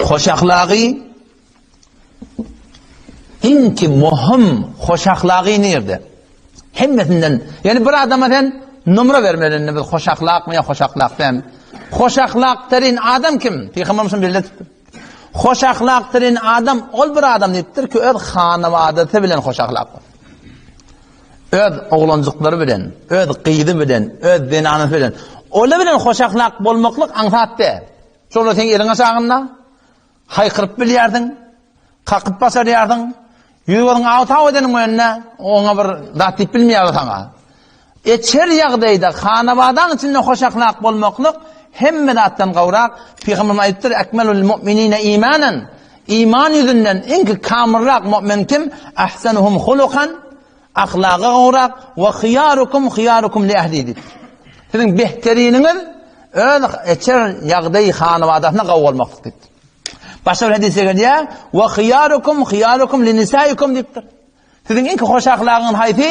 Hoş ahlagy iňki möhüm hoş ahlagy nirde? Hemmesinden, ýani bir adama sen numra bermeli indi biz hoş ahlakmy ýa hoş ahlak däl. Hoş ahlak derin adam kim? Pygamberimiz şunu belletipdir. Hoş ahlak derin adam ol bir adam diýipdir ki öz hanabadasy bilen hoş ahlak. Öz oglanjyklary bilen, öz gyzy bilen, öz zenanasy bilen. Ola bilen hoş ahlak bolmaklyk aňsat däl. Şolar seň eliň aşagynda, haýkyryp bilýärsiň, kakyp başarýarsyň, ýüz-gözüň aw-taw edeniň önünde oňa bir zat diýip bilmeýärler saňa. Eçer ýagdaýda hanabadaň içinde hoş ahlak bolmaklyk hemme zatdan gowrak. Pygamberimiz aýdypdyr, Ekmelul mu'minine imanan. Iman ýüzünden iň kamylrak mu'min kim? Ahsanuhum hulukan. Ahlaga gowrak we hyýarukum hyýarukum li ehli diýipdir. Siziň behteriniňiz öz eçer ýagdaý hanabadasyna gawy bolmaklyk diýipdir. Başga bir hadysda gelýär, we hyýarukum hyýarukum li nisaikum diýipdir. Siziň iň hoş ahlagyňyz haýsy?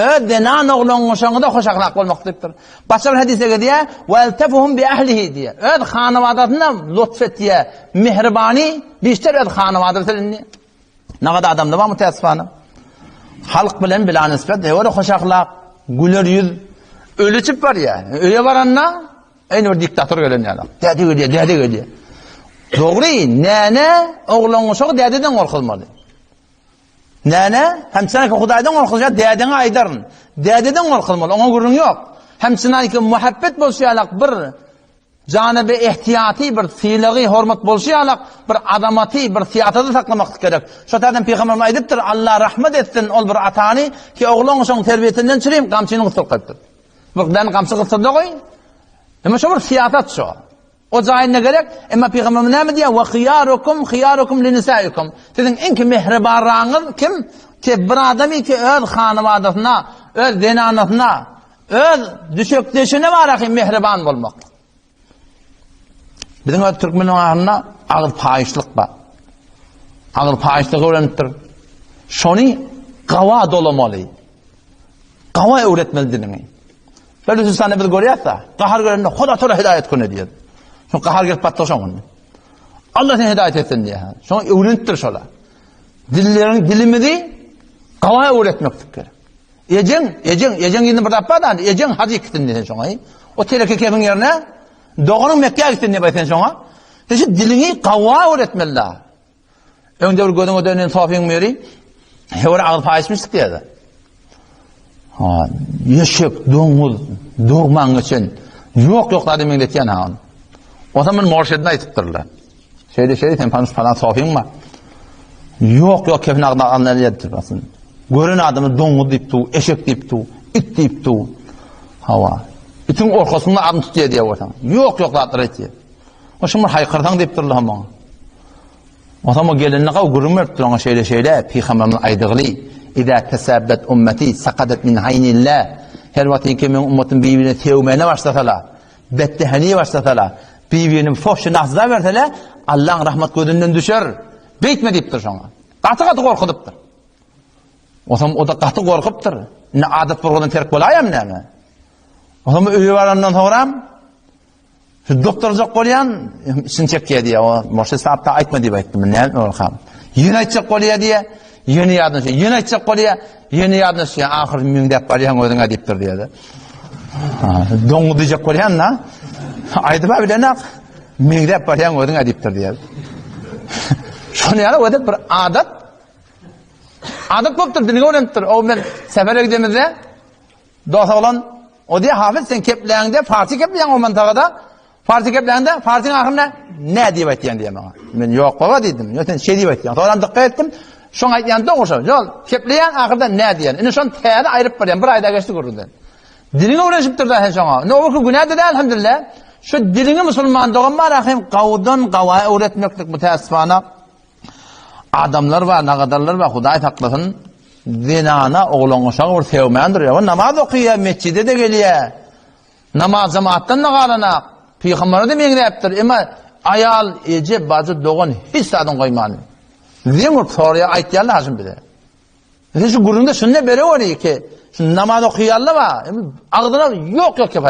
Öz zenan ogluňyňyza hoş ahlak bolmak diýipdir. Başga bir hadysda gelýär, we eltefuhum bi ehlihi diýýär. Öz hanabadasyna lutf etýär, mehribany bişter öz hanabadasy indi. Nagada adamda bar mütäessifana. Halk bilen bila nisbet öwre hoş ahlak, güler ýüz, ölüçip barýar. Öýe baranda eýni bir diktator gelen ýaly. Däde gelýär, däde gelýär. Dogry, näne oglan uşagy dädeden gorkuzmaly. Näne, hem sen ki Hudaýdan gorkuzýar, dädeňe aýdaryn. Dädeden gorkuzmaly, oňa gürrüň ýok. Hem sen ki muhabbet bolşy ýalak bir Janyby ehtiýaty bir sylagy, hormat bolşy ýalak, bir azamaty, bir syýasaty saklamaklyk gerek. Şo taýdan Pygamberimiz aýdypdyr, Alla rahmet etsin ol bir atany ki, oglan şoň terbiýesinden çürim gamçyny gysdyryp goýupdyr. Bir däne gamçy gysdyrdy goý. Emma şo bir syýasat şo. O jaýynda gerek. Emma Pygamberimiz näme diýýär? Wa hyýarukum hyýarukum linisaikum. Siziň iň ki mehribanragyňyz kim? Ki bir adamy ki öz hanabadasyna, öz zenanasyna Öz düşekdeşine baraky mehriban bolmak. Biziň öz türkmeniň arasynda agyz paýyşlyk bar. Agyz paýyşlyk öwrenipdir. Şony gawa dolamaly. Gawa öwretmeli diliňi. Belüjistanda biz görýäs-de, gahar gelende Huda tora hidaýat köne diýýär. Şo gahar gelip batdy şoň. Allah seni hidaýat etsin diýýär. Şoň öwrenipdir şola. Dilleriň dilimizi gawa öwretmeklik gerek. Ejeň, ejeň, ejeň ýerine bir zat bar-da, ejeň hajy gitsin diýsen şoňa. O teleke kefiň ýerine doganyň Mekgä gitsin diýip aýtsan şoňa. Sen şu diliňi gawa öwretmeli-da. Öňde bir gözüňe dönen sofyň biri höwür agyz paýyşmyşdyk diýýär. Ha, ýeşek, doňuz, dogman geçen. Ýok, ýok zady meňzetýän ha. O zaman morşedine aýtypdyrlar. Şeýle şeýle sen panuş falan sofyň bar. Ýok ýok kefin agzyna alnar ýerdir basyn. Gören adamy doňuz diýip du, eşek diýip du, it diýip du. Hawa. Itiň orkasynda adyny tutýar diýip bolsaň. Ýok ýok zatlar aýtýar. O şuň bir haýkyrsaň diýip durlar maňa. O zaman gelenine gaw gürrüň beripdir oňa şeýle şeýle pygamberimiz aýdygly. Iza tesabbet ummeti sakadat min haýnillah. Her wagt ki meň ummatym bir-birine sögmäne başlasalar, Betdeheniýe başlasala, bir-birini fohşy nahza bersele, Allaň rahmat gözünden düşer. Beýtme diýipdir şoňa. Gaty-gaty gorkuzypdyr. Osam o-da gaty gorkupdyr. Indi adat burgudan terk bolaýam näme? Osam öýe barandan soňram şu doktorjak bolýan, içini çekýär diýýär. O Moşe sahapda aýtma diýip aýtdym. Näme bolkam? Ýene aýtjak bolýar diýýär. Ýene ýadyna düşýär. Ýene aýtjak bolýar. Ýene ýadyna düşýär. Ahyry müňdäp barýaň özüňe diýipdir diýýär. Doňuz diýjek bolýan da. Aýdyp bilenak. Meňzäp barýaň özüňe diýipdir diýýär. Şony ýaly öde bir adat adat bolupdyr, diliňe öwrenipdir. O men sefere gidemizde dost oglan o diýýär, Hafiz sen kepläňde party kepleýäň o mantagada. Party kepläňde partyň ahyrynda nä diýip aýtýaň diýýär maňa. Men ýok baba diýdim. Ýok sen şeý diýip aýtýaň. Soňam dykgat etdim. Şoň aýtýan dogry şo. Ýol kepleýän ahyrda nä diýen. Indi şony täze aýryp barýan. Bir aýda geçdi gürrüňden. Diliňi öwrenişipdir da sen şoňa. Indi o ki günä-de däl elhamdülillah. Şu diliňi musulman dogan bar ahym gawdan gawa öwretmeklik mütäessifana. Adamlar bar, nagadarlar bar, Hudaý saklasyn. Zenana oglan uşagy bir sevmändir. Ýa namaz okaýar, mesjide-de gelýär. Namaz jemaatdan-da galanak. Pygambere-de meňzäpdir. Emma aýal, eje, bajy, dogan hiç zadyň goýman. Zeň urup soraýar, aýtýarlar haşym bize. Sen şu gürrüňde şunda bereweri ki, şu namaz okaýarlar bar. Agzyna ýok ýok kep.